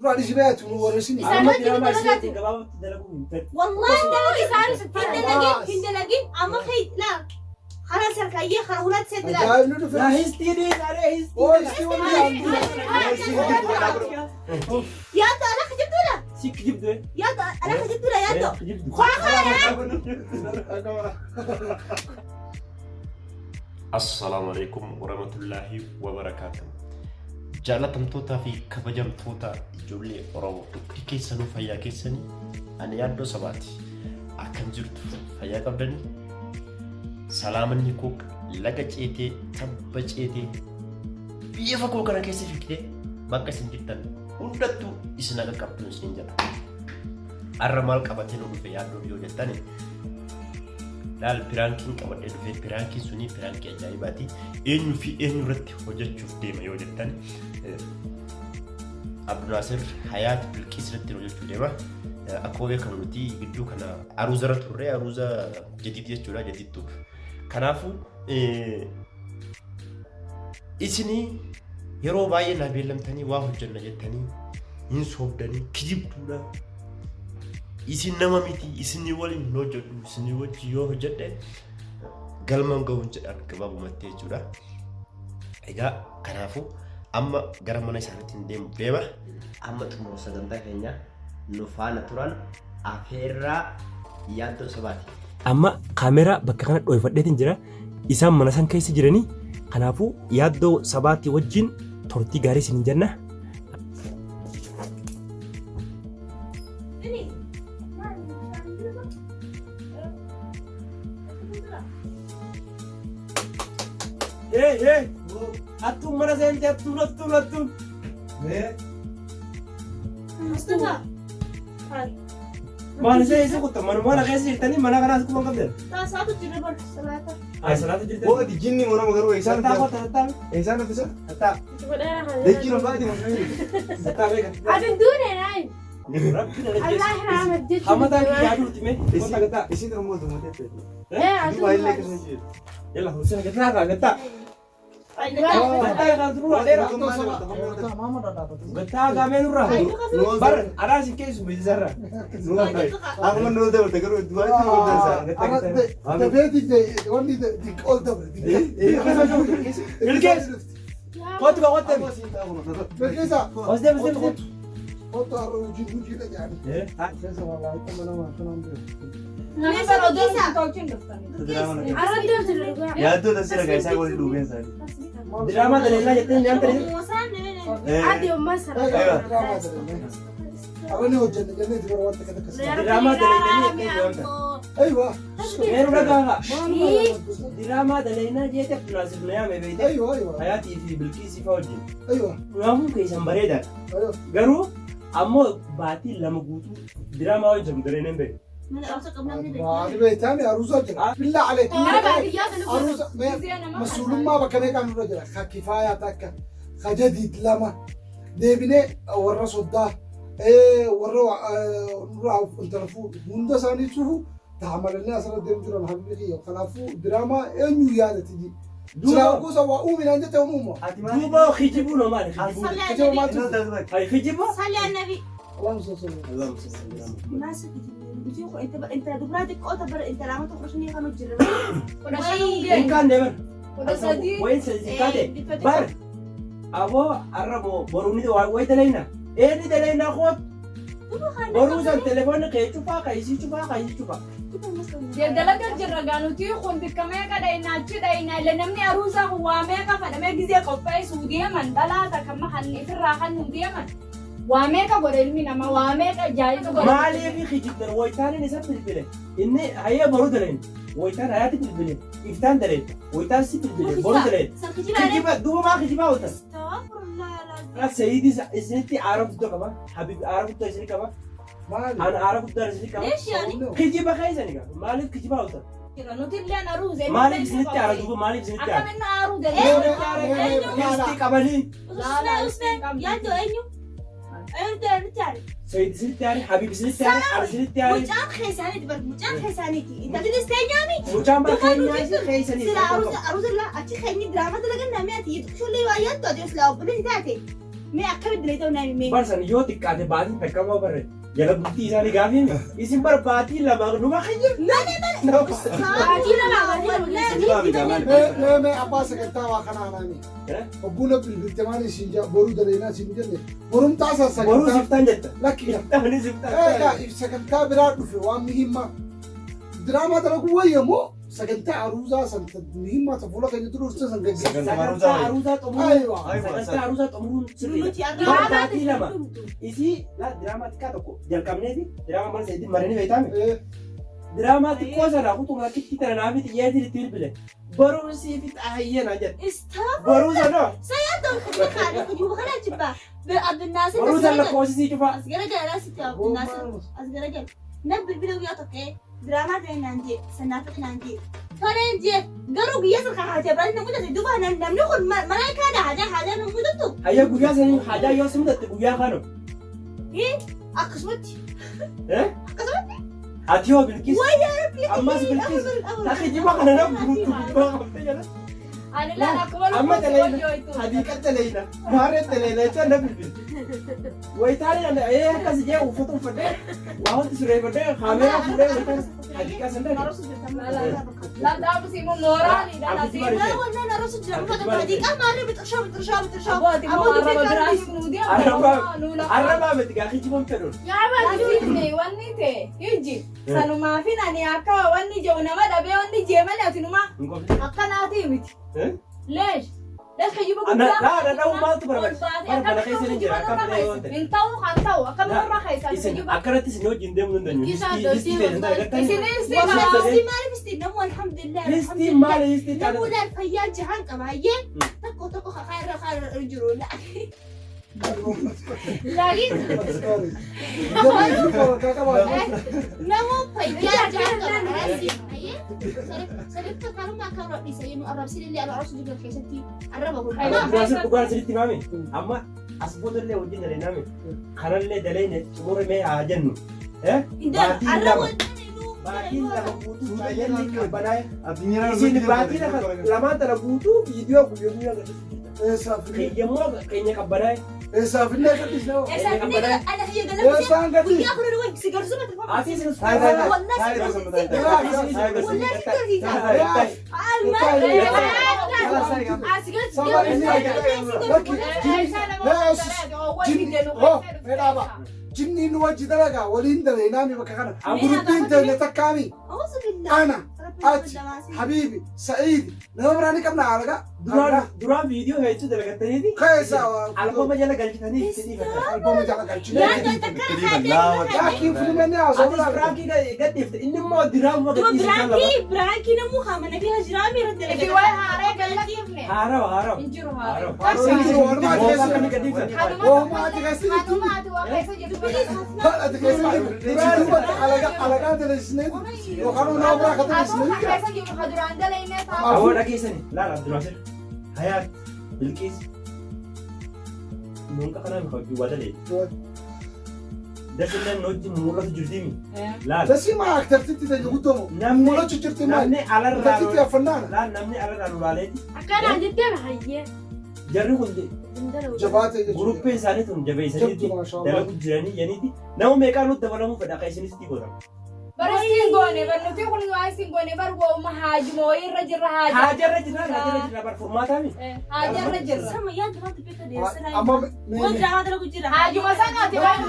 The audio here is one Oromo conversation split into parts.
Duraan isin beektu nu warreessini. Isaan Amma wajjin diraamaa dalagaati. isinitti gabaabatti dalaguu hin fedhu. Wallahi Dalagi isaanis hin dalagin hin dalagin amma kee la karaa sarkayyee karaa hulat seet la. Ajaa'ibni dhufe. Laa histii dhiisaaree histii. Oo istii waliin yaaddu. Yaaddo ala kijibdu la. Si kijibdu. Yaaddo ala kijibdu la yaaddo. Kijibdu. Kora kara. Assalaamu alaikum warahmatullaahi wabarakaatuh. Jaalatamtootaa fi kabajamtoota ijoollee Oromoo hundi keessanuu fayyaa keessanii ani yaaddoo sabaati. Akkam jirtu fayyaa qabdanii? Salaamanni koo laga ceetee tabba ceetee biyya fagoo kana keessa fiigdee bakka isin jirtan hundattuu isin haqa qabduun isin jedha. Har'a maal qabatee nu dhufe yaaddoo yoo jettani laal piraankiin qabadhee dhufe piraankiin sunii piraankii ajaa'ibaati. Eenyu fi eenyu irratti hojjechuuf deema yoo jettan Abdunaasir Hayaat Bilqiis irratti hojjechuu deema. Akkuma beekamu nuti gidduu kana aruuza irra turre aruuza jadiid jechuudha jadiid tuub. Kanaafuu isinii yeroo baay'ee na beellamtanii waa hojjenna jettanii hin soobdanii kijibduudha. Isin nama miti isinii waliin hin hojjedhu isinii wajji yoo hojjedhe galman ga'uun jedhan gabaabumatti jechuudha. Egaa kanaafuu amma gara mana isaaniitti hin deemu deema. Amma xumura sagantaa keenya nu faana turan afeerraa yaaddoo sabaati. Amma kaameraa bakka kana dhooyfadheetiin jira. Isaan mana san keessa jiranii. Kanaafuu yaaddoo sabaatii wajjin turtii gaarii isin jenna. Hey, hey! Hattuun mana seente hattuun hattuun hattuun. Mustafa. Maal isa isa kutta manuma mana keessa jirtanii mana kanaas kuma qabdan. Tasaatu jira bar salaata. Ay salaata jirtanii. Boo ati jinni moo nama garuu eessaan Tattaa dhufte? kottaa tattaa Eessaan dhufte sa? tattaa Dachii lafaa ati moo tattaa beeka. Ati duune naayi. Rabbi na Allah ajjeesu. rahmat jechuun. Hamataan kiyyaa duuti mee kottaa gattaa. Isiin oromoo tummatee ta'e. Eh, ati Duuba illee akkasuma jiru. Yalla Hussein gattaa kaa gattaa. Gattaa kaa nurraa dheeraa. Gattaa kaa mee nurraa. Bar adaa si keessu beeksisarra. Akkuma nu dabarte garuu duuba itti guddaa isaa. Dafeeti wanni ol dabre. Bilkees. Kottu kaa kottu. Bilkeessa. Os deem deem deem. Kottu har'a hojii hojiidha jedhani. Keessa wallaahi amma nama akkanaan beeku. Nama bara odoo nuti tolchin dhuftani. Arra deemtu dhugaa. Yaaddoo tasii ragaa isaa waliin dhuugeen isaanii. Diraamaa daleellaa jettee nyaanta ni. Adi ammaa sana. Har'a ni hojjenna jennee itti bara waan takka takka. Diraamaa daleellaa jettee nyaanta. Aywa. Meeru dhagaa. Diraamaa daleellaa jettee Abdulaziz na yaame beekte. Aywa aywa. Hayaatii fi Bilqiisii fa'aa wajjin. Aywa. Dhugaamuun keessan bareedaadha. Aywa. Garuu ammoo baatii lama guutuu diraamaa hojjetamu dareen hin beeku. Maali beektaani aruusaa jira. Billaa aleek. Aruusa masuulummaa bakka meeqaan nurra jira. Ka kifaayaa takka. Ka jadiid lama. Deebinee warra soddaa. Warra nurraa intala fuudhu. Hunda isaanii cufu taamalanii asirra deemu jiran habibi kiyya. Kanaafuu diraamaa eenyu yaadati ji. Silaa gosa waa uuminaan jette uumuma. Duuba kijibuu noo maali kijibuu? Kijiba maaltu? Ay kijiba? Salli annabi. Allahumma salli ala. Maasa kijibni. Inta dubraa xiqqoo tabara inta lama tokko shanii kan hojjirra. Hin kaanne bar. 13. Wayin si kaate bar. Aboo arra boruu ni wayi dalaynaa. Ee ni dalaynaa koot. Boruu san telefoonni kee cufaa ka isii cufaa ka isii cufaa. Dalaga jirra gaa nuti kun bikka meeqa dhayna achi dhayna illee namni aruusaa kun waa meeqa fadhamee gizee qopheessuu deeman dhalaa takka amma kan ifirraa kan nu deeman waa meeqa godha ilmi namaa waa meeqa jaayitu godha. Maaliif kijibdan wayitaanin isa bilbile inni hayyee boruu daleen wayitaan hayaati bilbile iftaan daleen wayitaan si bilbile boruu daleen kijiba duuba maa kijibaa ooltan. Kanaaf sayiidii isinitti aara guddaa qaba habibi aara guddaa isinii qaba Maali? an aara guddaa isinii qaba. Kijiba keessani qaba maaliif kijibaa ooltan Nuti illee aruuse. maaliif isinitti aara duuba maaliif isinitti aara. Akkamiin nu aaruu dandeenya? Isti qabanii Yaaddo eenyu? Eenyu sayid isinitti aare habiib isinitti aare an isinitti aare Mucaan keessaaniiti bar mucaan keessaaniiti. Intalli teenyaami. mucaan bara keenyaa isin keessanii Sila aruusa aruusa la achi keenyi diraama dalagan namni ati xiqqoollee waa yaaddu ati sila obboleessi taate. Mee akkamitti dalagaa naa himee? Barsan yoo xiqqaate baatii takka moo barre jala bultii isaanii gaafii isin bar baatii lama numa kiyya. Baatii lama baatii lama. Mee mee mee abbaa sagantaa waa kanaa naami. Obbuun bilbilte maal isin jaa boruu dalaynaa isin jenne borumtaa san Boruu sagantaa siftaan jetta. lakki Siftaanis siftaan. Egaa sagantaa biraa dhufe waan muhimmaa. Diraamaa dalaguu wayya moo sagantaa aruuzaa san muhimmaa ta fuula keenya dura dhufte san gaggeessu. Sagantaa aruusaa xumuruun Aywa. sagantaa aruusaa xumuruun sirriidha. Nuti Bar baatii lama isii laa diraamaa xiqqaa tokko jalqabneeti diraamaa mana seetiin maranii beektaame. Diraamaa xiqqoo sana utuma akkitti tana naafi xiyyeetiin itti bilbile. Boruu siif xaayyee naan jedhe. Istaaf Boruu sana sayaaddoon kan kaadhe kijiba kana jibba. Abdulnaasir boruu sana lakkoofsisii cufaa. as garagala sitti Abdulnaasir as garagala. Na bilbila guyyaa tokko diraamaa ta'e naan jee sannaafate naan jee toleen jee garuu guyyaa sana haajaa biraan na mudate duuba namni kun malaayikaadha haajaa haajaa na mudattu. Hayya guyyaa sanii haajaa yoo si mudatte guyyaa kana. Akkasumatti Akkasumatti. Ati hoo Bilqis. Ammas Bilqis. Takki kana na guutuu gubbaa qabdee jala. Ani laan akkuma Amma lubbuun si daleena. wajjooytu. Hadiiqa daleena. Maarree daleena jechaa na bilbile. Wayitaanii ana ee akkas jee uffata uffadhee waa hundi sureeffadhee kaameeraa fuudhee wayitaan hadiiqa san dhaqe. Ladhaabus immoo mooraaliidha Abdi lasiin. bari. Abbooti immoo arraba biraas nuu deemu. Arrabaa miti gaa kijiban fedhuun. Lasiin wanni ta'e hijji sanumaafin ani akka wanni jiru nama dhabee wanni jee malee ati numa akkanaatii miti. Leesh leesh kijiba guddaa. Laa dhadha'uu maaltu barbaachisa? Bara keessa ni jira akka fedhe yoo ta'e. Hin ta'u kan ta'u akkamiin irra keessa Isin kijiba. akkanatti isin wajjin deemuu hin dandeenyu. Isaan Histii dhoksii ta'e agartanii. Isinis Histii maali histii taate? Fayyaa jahan qabaayyee tokko tokko kakaa irra karaa irra jiru. Laakiin Nama fayyaa jahan qaba. Sadiffaa kanuma akka arrabsiisa jennu arrabsiin illee arrabsu jiru keessatti arraba kun. Dhugaan dhugaan isinitti himame amma as boodallee wajjin daleenaame kanallee daleene xumure mee haa jennu. Baatiin lama baatiin lama guutuu baay'inni qabbanaa'e. Isin baatii lamaan tana guutuu viidiyoo guyyaa guyyaa gadhiisu jirta. Keeyyammoo keenya qabbanaa'e. Eessaaf illee gadhiisne hoo? Ana kiyya galabsee Eessaan gadhiis? guyyaa kudha duwwaa si garsuma Ati isin Jinni nu wajji dalagaa waliin daleenaami bakka kana. Gurubbiin teenya takkaami. Ana, ati, Habiibi, Sa'iidi nama biraa ni qabna alagaa. Duraan viidiyoo hedduu dalagattaniiti Keessa alkooma jala galchitanii itti dhiifatan. albooma jala galchine. Laakiin filimeenni haasawuu Atis laata. biraankii gadhiifte inni immoo diraamuma gadhiise kan lama. Biraankii biraankii namuu haamana fi hajiraamii irratti Ifi wayi haaree gallaqiifne. Haarawa haarawa. Hin jiru haaree. Ooma ati keessa jirtu. Kanuma ati waa keessa jirtu. Ati keessa jirtu. Duubatti alagaa alagaa daleessine yookaan nama biraa akka Atoo daleessine kan jira. keessa jiru ka duraan dalaynee taa'u. Awwa dhageessani laala Abdulnaasir Hayaat Bilqiis nuunqa kanaa mika hojii waa dalee. Dasilleen hojii mul'atu jirtiimi. Laala Dasii maa aktartitti ta'e guddoomu. Namni- Mul'achu jirti maal? namni alarraa Aktartitti affannaana. laal namni alarraa nu laaleeti akkanaan jettee hayyee. jarri kun Jabaatee jechuudha. guruppii isaanii tun jabeessaniiti Jabdu maashaa Allah. dalagu jiranii janiiti nama meeqaa nutti dabalamuu fedha akka isinis godhamu. Bar isin goone bar nuti kun waa isin goone bar wooma haajuma wayirra jirra haaja. Haajarra jirra haajarra jirra bar furmaataami. Haajarra jirra. Sama yaa duraatti beekta deessina. Amma Waan diraamaa dalagu jira. Haajuma sanaati waan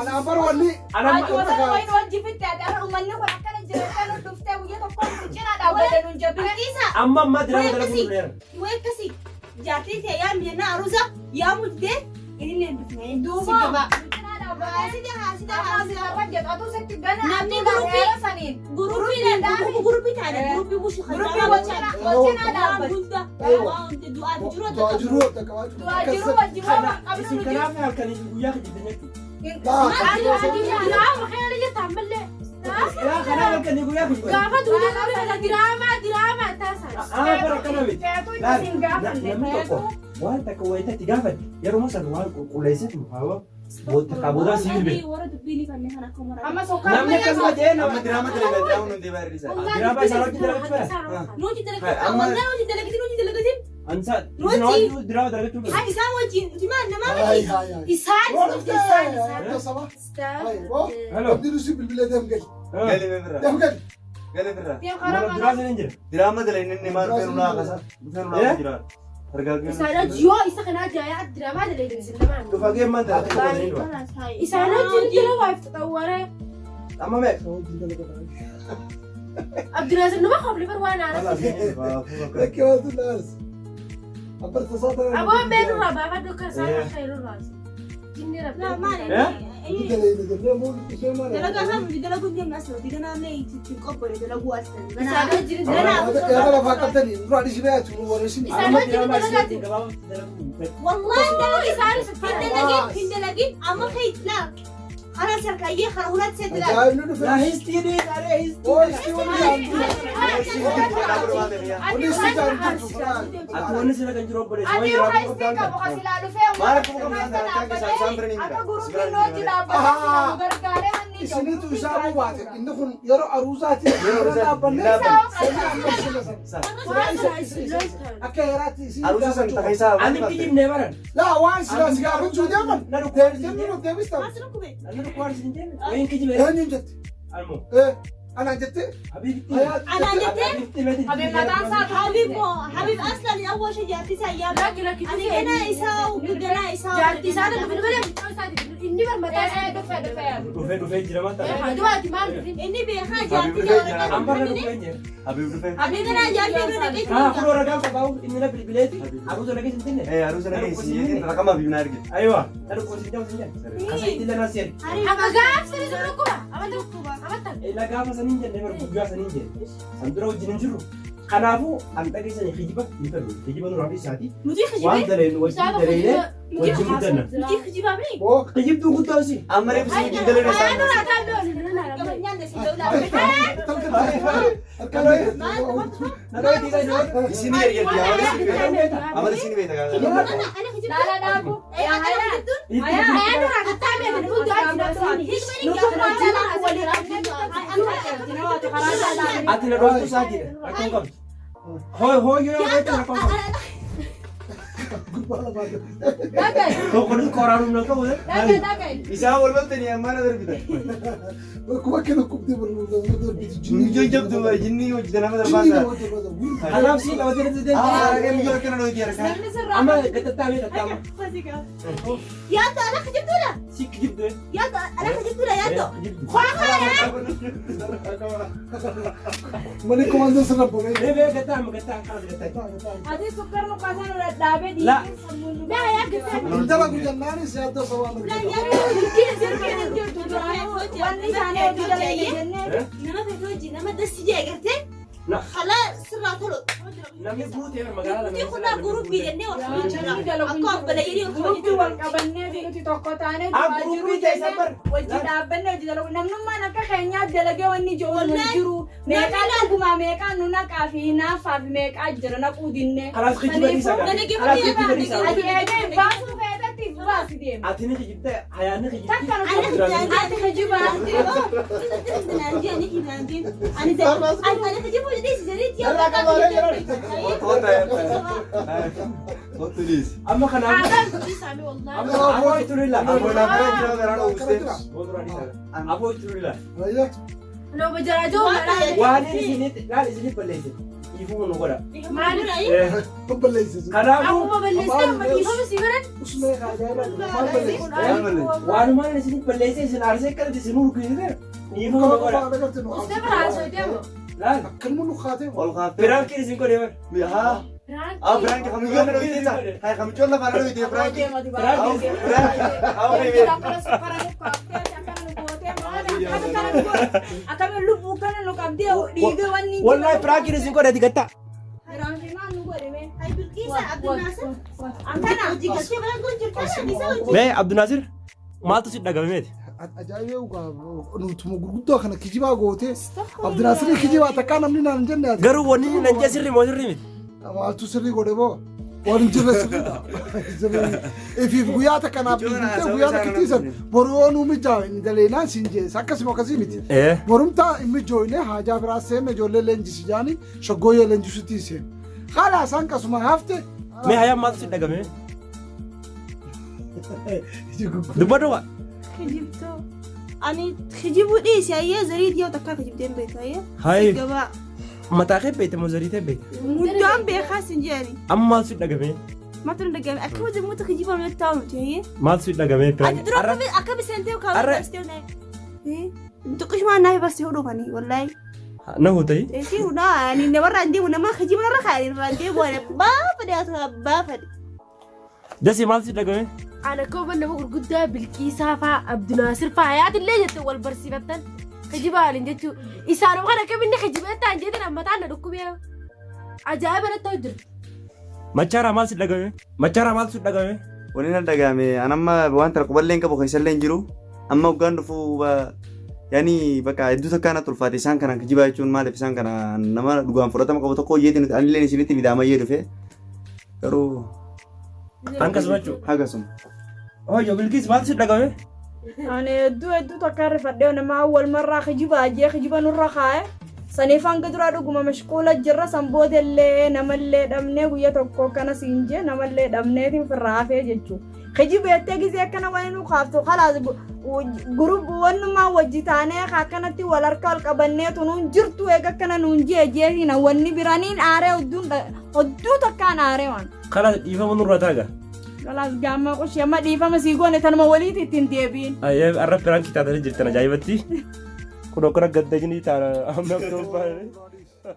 Anaan bar wanni haajuma sana wayin wajji fitte ati har'a uummanni kun akkana jira akkana dhuftee guyyaa tokko si cinaa dhaabbate nuun jette. Bilqiisa Amma ammaa diraama dalaguu nu dheera. wayi akkasii jaartii ta'e yaa miidhagina aruusa yaa mudee inni hin dhufne. Duuba nu cinaa dhaabbate. Haasida haasida Amma haasida. asirra jedhu atuu sitti gana Namni atuu guruppii- heera saniin. Guruppii guruppii taane guruppii bushi Guruppii wal cinaa Waan dhaabbate. hunda waan hunda du'aa fi jiruu du'aa adda jiruu adda qabaachuu. Du'aa jiruu wajji waan qabnu Isin nuti. kanaaf halkanii fi guyyaa kijibdan jechuudha. Diraamaa kana jettaa ammallee. Yaa kanaaf halkanii guyyaa kijibdan. Gaafa duudee qabee diraamaa diraamaa taasisan. Aa bara akkana miti. Feetuu Laal, isin gaafanne namni tokko feetuu. waan takka wayitatti gaafatte yeroo san waan qulqulleessetu hawa booda booda si bilbile. Warra dubbii ni kanneen kan akka muraasa. Amma sokkaa Namni akkasuma jedhee nama Amma diraama dalagaa diraama nuti baay'ee isaa. Diraamaa isaan hojii dalagachuu fedha. Nuti dalagatin wallahi nuti dalagatin nuti dalagatin. Ansa Nuti- isin diraama dalagachuu Ha isaan wajjin nuti maal namaa Hayi miti. hayi hayi. Isaan isaan isaan. Yaaddoo sabaa. Hayi boo. Hello. Abdii Rusii bilbilee deem gali. Gali birra. Deem gali. Gali birra. Deem Mana karaa duraa kana. sinin jira. Diraama dalagne inni maal dhufee nulaa kasa. Dhufee nulaa jira. Argaa Isaan hojii yoo isa kanaa jaayaa diraamaa dalagan isin lamaan. Dhufa gee man taate tokko sinin dura. Isaan hojii jira waayif xaxawwaree. Amma mee. Abdinaasir numa qofli bar waan haara. Lakkee waan laars. Abbarta isaa ta'an. Aboo mee nurraa baafadhu akka isaan akka nurraa. Jinni La rabbi. maal Eh? Dalayna jennee moo ishee maal? Dalagaa isaan nuti dalaguu hin deemne asirratti ganaallee ittiin qophoone dalaguu as ta'e. Isaan hojii Ganaa Yaada lafaa qabdanii nurraa dhishee ati nu wareessin. Isaan Amma hojii diraamaa dalagaati. isin gabaabatti dalaguu. Wallahi dalagin Isaan hin dalagin hin dalagin amma kai la karaa sarkayyee karaa hulat seet la. Ajaa'ibni dhufe. La histii ni saree histii. Oo istii wani Wanni istii jaalatu. Ati wanni sila kan jiru obboleessa. Ati yoo haistii qabu kasilaa dhufee Maal akkuma qabnu sadarkaa keessaa isaan bira ni akka jira. gurupiin hojii dhaabbatee sila nu gargaaree wanni jiru. Isinitu isaa bubaate inni kun yeroo aruuzaati yeroo dhaabbanne akka heeraatti isin Aruusa san takaisaa Ani kijibnee baran. Laa waan sila si gaafachuu deeman deebitee nu deebista. Maal sirri kube? Namni dhukkubaan isin jenne. Wayin kijibee. Eenyuun jette? Almoo. Anaan jette? Habiibti. Anaan jettee? Habib mataan isaa Habib moo Habib aslan awwa ishee jaartii isaa yaa Lakki lakki Ani ganaa isaa ganaa isaa. Jaartii isaa dhufe malee mucaa isaa inni bar mataa isaa dhufe dhufe. Dhufee dhufee jira maanta. Dubaati maal dhufin? Inni beekaa jaartii isaa Amma irra dhufee jira. Habib dhufee. Habib ganaa jaartii irra dhaqee Haa kunoo ragaan qabaa'u inni na bilbileeti. Aruusa na keessa hin jenne. Eh aruusa na keessa jeetiin rakama Habib na argite. Aywa. Na dhukkubsi hin jenne. Kasa itti lana seen. Akka gaaf sirri sun dhukkuba. Amata amata. Ila gaafa saniin jenne bara guyyaa saniin jenne. San dura wajjin hin jirru. Kanaafuu an dhageessanii kijiba hin fedhu. Kijiba nurraa fi isaati. Nuti Waan kijibee daleen wajjin daleene wajjin guddanna. nuti kijibaa bee. Oo Kijibtuu guddaan si. Amma reefu si wajjin dalee Ayaan isaan. nurraa taa'ee olii. Nyaanne si dawlaa. Isin ergetti amala isin beekta. Amala isin beekta gaafa. Ana kijibaa. Laala dhaabu. Ana kijibtuun. Ayaan nurraa taa'ee olii. Ati na dhooftuu isaatiidha. Rakkoon qabdu. Hooy hooy yoo beektu rakkoon qabdu. Dhagai Tokko ni qoraan humna qabu. dhagai dhagai. Isaan wal loltanii ammaa na darbitan. Akkuma akkana kubdee barbaadu Miyyoo jabdu jinni hojii nama darbaasa. Kanaaf si qabatee natti deemte. Ah miyyoo akkana dhoyti harkaa. Namni sirraa Amma gatattaa mee tattaama. Yaaddo ana kijibtuudha. Si kijibdu. Yaaddo ana kijibtuudha yaaddo. Kijibdu. Mani komandoo sirra bobee. Mee mee gattaama gattaa akkas gattaa. Ati sukkar nu kaasan dhadhaabee La. dhiigni sammuu nu Intala gujannaanis yaaddoo sabaa nu Wanni isaanii hojii dalagee jennee Nama fedhe hojii nama dassi jee agartee Na. halaa sirraa tolu. Namni guutee magaalaa Nuti kunaa guruppii jennee wal Namni kabajuu akka obboleeyyii wal Guruppii kabajuu wal qabannee fi nuti tokko taanee Ah, du'aa guruppii jiruu ta'e san bar. wajji dhaabbannee hojii dalagu. Namnummaan akka keenyaa dalagee wanni jiru nu Wallahi. jiru. Meeqaa dhugumaa meeqaa nu naqaa fi hinaaffaa fi meeqaa jira naquu dinnee. Kalaas kijiba dhiisaa gaa. Dalagee Kalaas kijiba dhiisaa. Ati eegee baasuu feetetti if baasi deema. Ati ni kijibte hayaan ni kijibti. Takka nu ati kijibaa. Amma kanaaf. Aadaan isaanii wallahi. Amma afoo itti lilla. Ammoo laafara jira garaa dhoowwistee. Afoo itti lilla. Nama jaraajoo maraa. Waan isinitti laal isinitti balleesse. Dhiifuu nu godha. Maaliif? Kanaafuu Akkuma balleessitee amma dhiifama si godhan. waanumaan isinitti balleesse isin aarsee akkana isin urgiisite dhiifuu nu godha. Ustee biraa haasoo deemu. Laal Akkanuma nu kaatee Ol kaaftee. piraankiin isin godhee bar. Haa. Ah piraanki kamiyyoo na dhoyte ta'a. Haa kamiyyoo lafa na dhoyte piraanki. Piraankiin Akkana sukkara nu kaaftee akkana nu gootee maal akkana kana nu goote akkamiin lubbuu kana nu qabdee dhiiga wanni hin Wallahi piraankiin isin godhe ati gatta. Piraankiin maal nu godhe mee? Mee Abdunaasir maaltu si dhagame meeti? Ajaa'ibee nutuma gurguddoo kana kijibaa gootee Abdinaasirii kijibaa takkaa namni naan hin jenne ati. Garuu wanni inni nan jee sirrii moo sirrii miti? Maaltu sirrii godhe boo? Waan hin jirre sirriidha. Ifiif guyyaa takka naaf bilbiltee guyyaa takka tiisan boru yoo nuu mijaawe hin daleenaan siin jees akkasuma akkasii miti. Borumtaa hin mijooyne haajaa biraa seenne ijoollee leenjisi jaani shaggooyyee leenjisutti seenne. Haala isaan qasuma hafte Mee hayaan maaltu si dhagame? Dubbadhu waa. Kijibtoo. Ani kijibuu dhiisi ayyee zarii dhiyoo takkaa kijibdeen beektu ayyee. Hayi. Gabaa. Mataa kee beekte moo zarii ta'e beekte? Hundaan beekaa sin jedhani. Amma maaltu si dhagame? Maaltu na dhagame akka hojii mutu kijibaa nutti taa'u nuti ayyee. Maaltu si dhagame? Ati dura akka biseen ta'e Arra- kaawwan ta'e. Tuqishumaan naaf barsiisuu dhufanii wallaahi. Na hootayi. Eessi hundaa ani namarraa hin deemu nama kijiba irra kaa'e irraa hin deemu ani abbaa fedhe haa ta'u abbaa fedhe. Dasi maaltu si dhagame? Ana akka uuman nama gurguddaa Bilqiisaa faa Abdunaasir faa Hayaatillee jette wal barsiifattan kijiba waliin jechuu isaanuma kana akkamiin kijibee ta'an jeetan ammataan na dhukkubee ajaa'iba natti ta'u jira. Machaaraa maal si dhagame? Machaaraa maaltu si dhagame? Wani na dhagahame an amma waan tana quballee hin qabu keessallee hin jiru. Amma hoggaan dhufu yaani bakka hedduu takkaa natti ulfaate isaan kana kijibaa jechuun maaliif isaan kana nama dhugaan fudhatama qabu tokko hojjeetiin anillee isinitti midaamayyee dhufe. Garuu Akkasuma jechuudha. hagasuma. Hoyyoo Bilqiis maaltu si dhagame? Ani hedduu hedduu takka rifadhee nama awwal marraa kijiba ajee kijiba nurra kaa'e. Saniif hanga dura dhuguma mashquula jirra san boodellee namallee dhabnee guyya tokko akkana siin jee namallee dhabneetiin firraa hafee jechuudha. Kijiba jettee gizee akkana wani nu kaaftu khalaas gurub wannumaa wajji taanee akkanatti wal harka wal qabanneetu nuun jirtu eega akkana nuun jee jeetiin wanni biraniin aaree odduu takkaan aaree waan. Kalaas dhiifama nurraa taaga. Khalaas gaamma qushee amma dhiifama sii goone tanuma waliiti ittiin deebiin. Ayyee arra piraankii taatanii jirtan ajaa'ibatti. Kun okkora gaddajinii taana amma akka